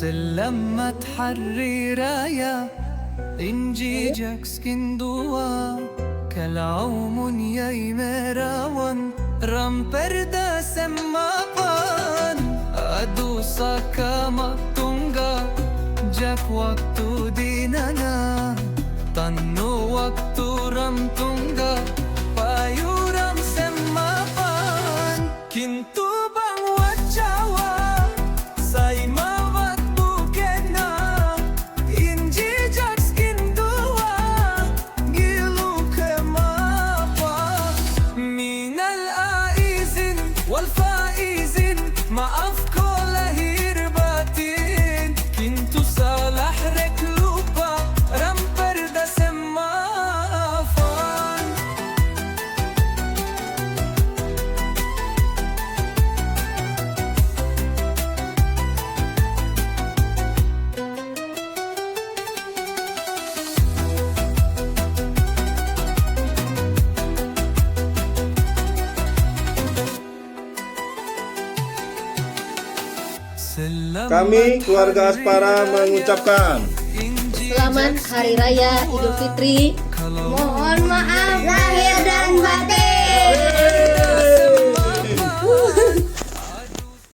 Selamat Hari Raya Inji Jakskin dua Kalau yai merawan Ramperda semapan Adu saka tungga Jak waktu dinana Tanu waktu ram tungga Payuram semapan Kintu bang wacawa Sai mawat bukena Inji jakskin dua Gilu kemapa Minal aizin wal faizin. Maaf ko lahir batin. Kintu salah rek lupa Ramperda semaafan. Kami, keluarga Aspara, mengucapkan Selamat Hari Raya Idul Fitri. Mohon maaf.